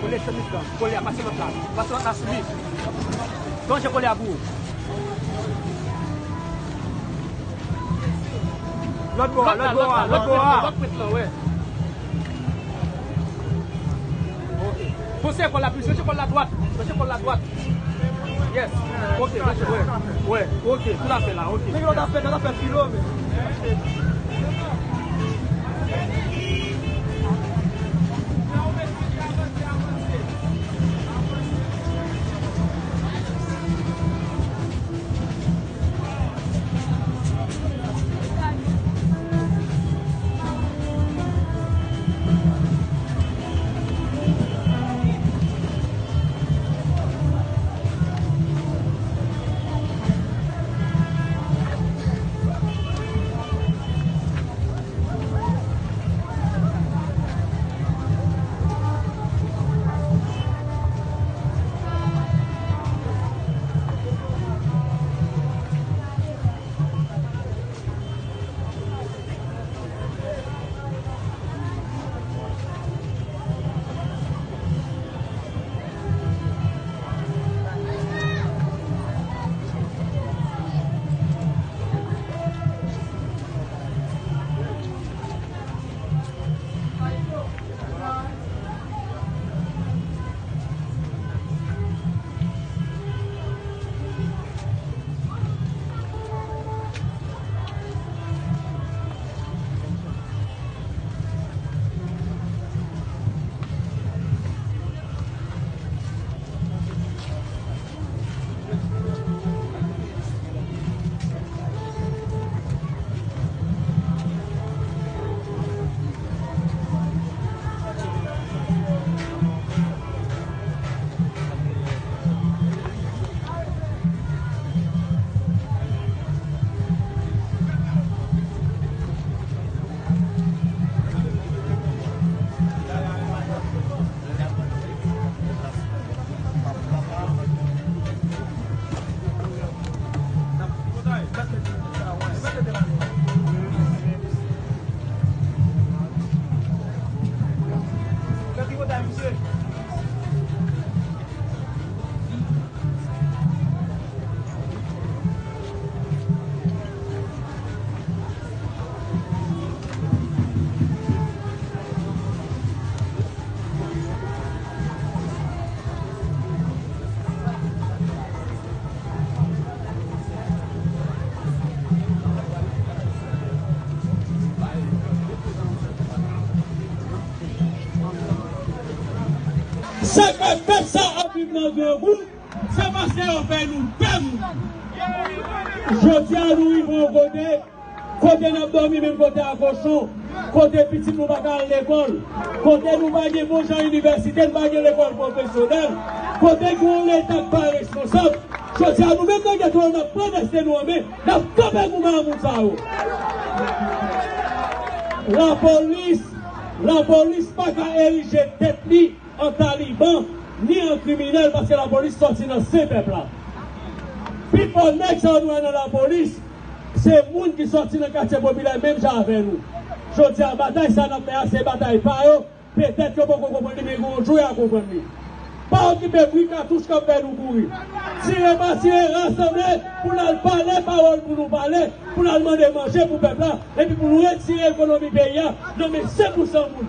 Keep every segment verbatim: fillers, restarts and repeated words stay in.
Kole chemis lan. Kole a, pase lòt la. Pase lòt la sou li. Ranje kole a pou ou. Lòt bò a, lòt bò a, lòt bò a. Lòt prent lan, wè. Ok. Pouse kòl la plis, ranje kòl la dwat. Ranje kòl la dwat. Yes. Ok, ranje, wè. Wè, ok, tout afè la, ok. Nèg yo ta fè, yo ta fè filo, men. Sa k fè pèp sa ap viv nan granmoun. Se paske yo fè nou pè mouri. Jodi a, nou rive yon kote, kote n ap dòmi menm kote a kochon, kote pitit nou pa ka al lekòl, kote nou pa gen bon jan inivèsite, nou pa gen lekòl pwofesyonèl, kote gen yon Leta k pa responsab. Jodi a, nou menm nan geto a, n ap pran dèsten nou an men, n ap kanpe goumen ak moun sa yo. Lapolis, lapolis pa ka erije tèt li an taliban, ni an kriminèl, paske lapolis sòti nan sen pèp la. Pifò nèg sa yo nou wè nan lapolis, se moun ki sòti nan katye popilè menm jan avè nou. Jodi a, batay sa n ap fè a, se batay pa yo. Petèt yo poko konprann li, men yon jou y a konprann li. Pa okipe bri katouch k ap fè nou kouri. Tire pa tire, rasanble pou n al pale pawòl pou nou pale, pou n al mande manje pou pèp la, epi pou nou retire ekonomi peyi a nan men senk pou san moun.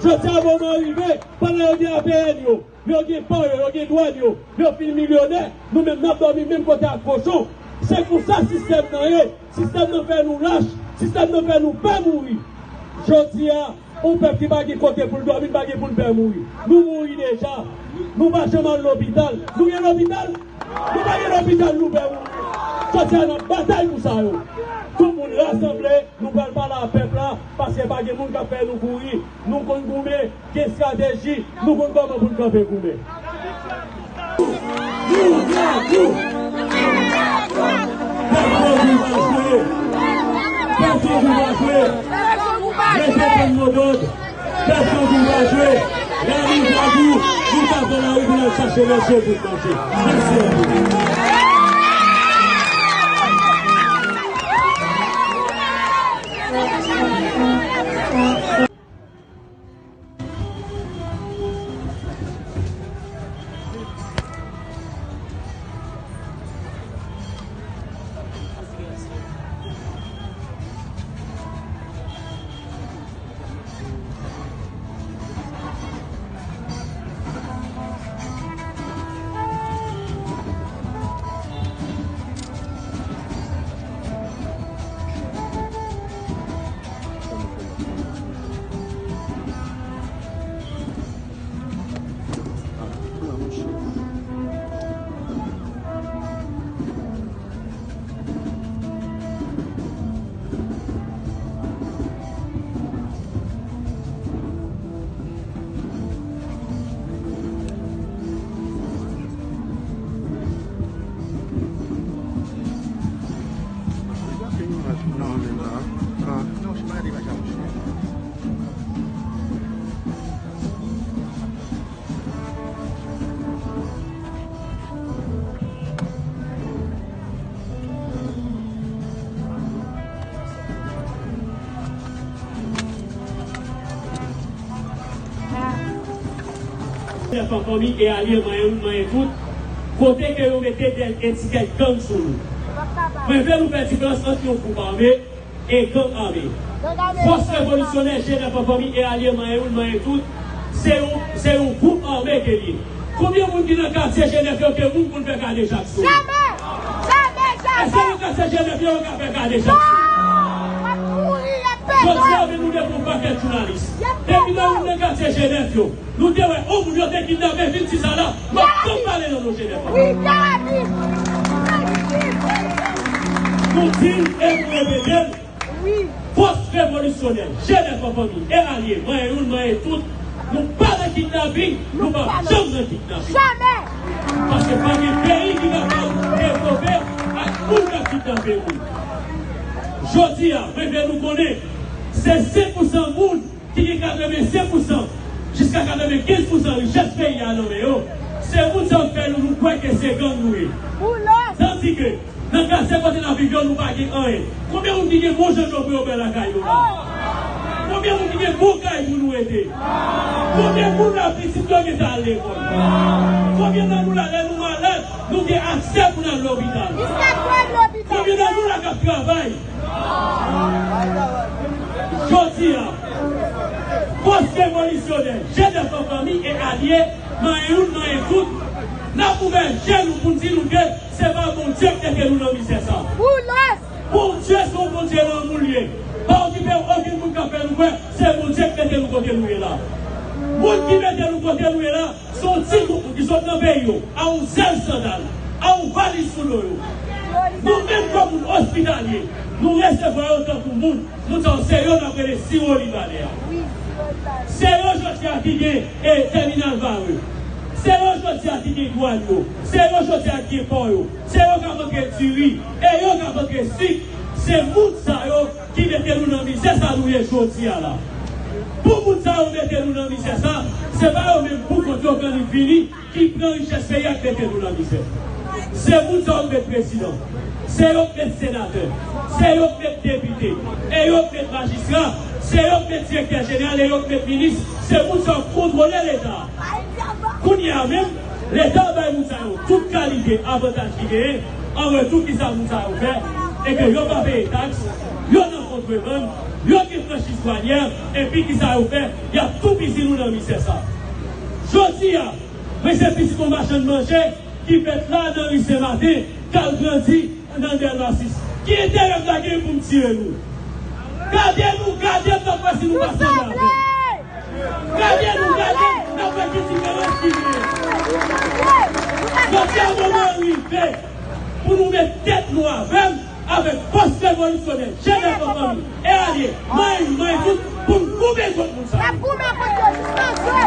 Jodi a, moman rive, pandan yo gen A P N yo, yo gen pò yo, yo gen dwàn yo, yo fin milyonè, nou menm n ap dòmi menm kote ak kochon. Se konsa sistèm nan ye. Sistèm nan fè nou lach. Sistèm nan fè nou pè mouri. Jodi a, yon pèp ki pa gen kote pou l dòmi, li pa gen pou l pè mouri. Nou mouri deja. Nou pa janm al lopital. Nou gen lopital? Nou pa gen lopital, nou pè mouri. Jodi a, n ap batay pou sa yo. Tout moun rasanble, nou pral pale a pèp la, paske pa gen moun k ap fè nou kouri. Nou konn goumen, gen estrateji, nou konn kòman pou n kanpe goumen. Nou la tou! Pèp Grangou pa jwe! Pèp Grangou pa jwe! Rete tann modòd! Pèp Grangou pa jwe! Lari Grangou, nou ka pran lari pou n al chache lòt je pou n manje. Mèsi anpil. Chèf an fanmi e alye, manyen youn, manyen tout, kote ke yo mete de etikèt gang sou nou. Mwen vle nou fè diferans ant yon gwoup ame e gang ame. Fòs revolisyonè G nèf an fanmi e alye, manyen youn, manyen tout, se yon, se yon gwoup ame ke l ye. Konbyen moun ki nan katye G nèf yo ke moun pou n fè kadejak sou yo? Jamè! Jamè, jamè! Èske nan katye G nèf yo, yo ka fè kadejak sou yo? Non! W ap mouri, y ap pete w. Jodi a, men nou devan yon pakèt jounalis. Y ap pete w. Depi lè nou nan katye G nèf yo, nou te wè yon moun yo te kidnape, vin di sa la, m ap tann pale nan non G nèf an. Wi, Gaby! Nou di l e nou repete l. Wi. Fòs revolisyonè, G nèf an fanmi e alye, manyen youn, manyen tout, nou pa nan kidnaping, nou p ap janm nan kidnaping. Jamè! Paske pa gen peyi ki kapab devlope ak moun k ap kidnape moun. Jodi a, mwen vle nou konnen, se senk pou san moun ki gen katrevensenk pou san jiska katrevenkenz pou san richès peyi a nan men yo, se moun sa yo k fè nou, nou kwè ke se gang nou ye. Boulos! Tandike, nan katye kote n ap viv yo, nou pa gen anyen. Konbyen moun ki gen bon janjou pou yo bwè lakay yo la? Konbyen moun ki gen bon kay pou nou rete? Konbyen moun la pitit yo gentan al lekòl? Konbyen nan nou la, lè nou malad, nou gen aksè pou n al lopital? Jiska kwè lopital? Konbyen nan nou la k ap travay? Jodi a, fòs revolisyonè, G nèf an fanmi e alye, manyen youn, manyen tout, n ap ouvè je nou pou n di nou ke se pa Bondye k mete nou nan mizè sa. Boulos! Bondye se yon Bondye lanmou l ye. Pa okipe okenn moun k ap fè nou kwè se Bondye k mete nou kote nou ye la. Moun ki mete nou kote nou ye la, se yon ti gwoup moun ki sot nan peyi yo, a yon zèl sandal, a yon valiz sou do yo. Nou menm kòm moun ospitalye, nou resevwa yo tankou moun. Moun sa yo, se yo n ap rele siwo libanè a. Se yo jodi a ki gen, e, tèminal Varreux. Se yo jodi a ki gen dwàn yo. Se yo jodi a ki gen pò yo. Se yo k ap antre diri. E yo k ap antre sik. Se moun sa yo ki mete nou nan mizè sa nou ye jodi a la. Pou moun sa yo mete nou nan mizè sa, se pa yo menm pou kont yo k annik vini ki pran richès peyi a k mete nou nan mizè. Se moun sa yo k met prezidan. Se yo k met senatè. Se yo k met depite. E yo k met majistra. Se yo k met direktè jeneral. E yo k met minis. Se moun sa yo k kontwole Leta. Kounye a menm, Leta bay moun sa yo tout kalite avantaj ki genyen. An retou, kisa moun sa yo fè? E ke yo pa peye taks, yo nan kontrebann, yo gen franchiz dwanyè, epi kisa yo fè? Y ap toupizi nou nan mizè sa. Jodi a, mwen se pitit yon machann manje ki fèt la nan ri Senmaten, k al grandi nan Dèlma sis. Ki enterè m ta gen pou m tire nou? Gade nou, gade m, n ap wè si nou pa sanble avè m. Gade nou, gade m, n ap wè ki diferans ki genyen. Jodi a, moman an rive pou nou met tèt nou avè m, avèk fòs revolisyonè, jenès an fanmi, e alye, manyen nou, manyen tout, pou n goumen kont moun sa yo. N ap goumen kont yo jiskaske.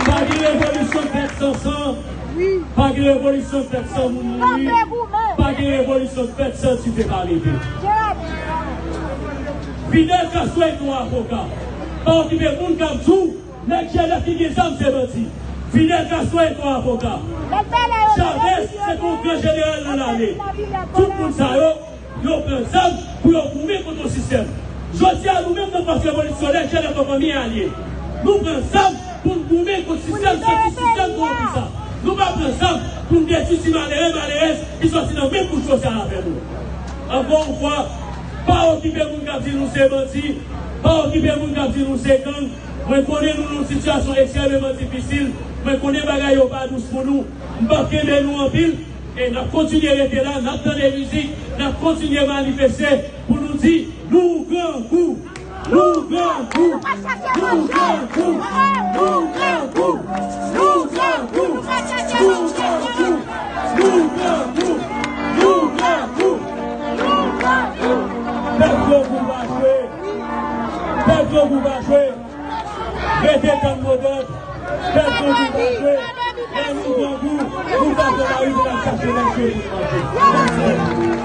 Pa gen revolisyon k fèt san san. Pa gen revolisyon k fèt san moun mouri. Pa gen revolisyon k fèt san dife pa mete. Fidel Castro se yon avoka. Pa okipe moun k ap di w nèg G N F ki gen zam se bandi. Fidel Castro se yon avoka. Chavez se yon gran jeneral nan lame. Tout moun sa yo, yo pran zam pou yo goumen kont yon sistèm. Jodi a, nou menm nan fòs revolisyonè, G N F an fanmi e alye, nou pran zam pou n goumen kont sistèm santi sistèm kowonpi sa. Nou pa pran zam pou n detwi ti malere, malerèz ki sòti nan menm kouch sosyal avè nou. Ankò yon fwa, pa okipe moun k ap di nou se bandi, pa okipe moun k ap di nou se gang. Mwen konnen nou nan yon sitiyasyon ekstrèmeman difisil. Mwen konnen bagay yo pa dous pou nou. M p ap kenbe nou anpil. E n ap kontinye rete la, n ap tande mizik, n ap kontinye manifeste pou nou di, nou grangou! Nou grangou! Nou grangou! Nou grangou! Pèp grangou pa jwe! Pèp grangou pa jwe! Rete tann modòd. Pèp grangou pa jwe. Lè nou grangou, nou pa pran lari pou n al chache lèche pou n manje.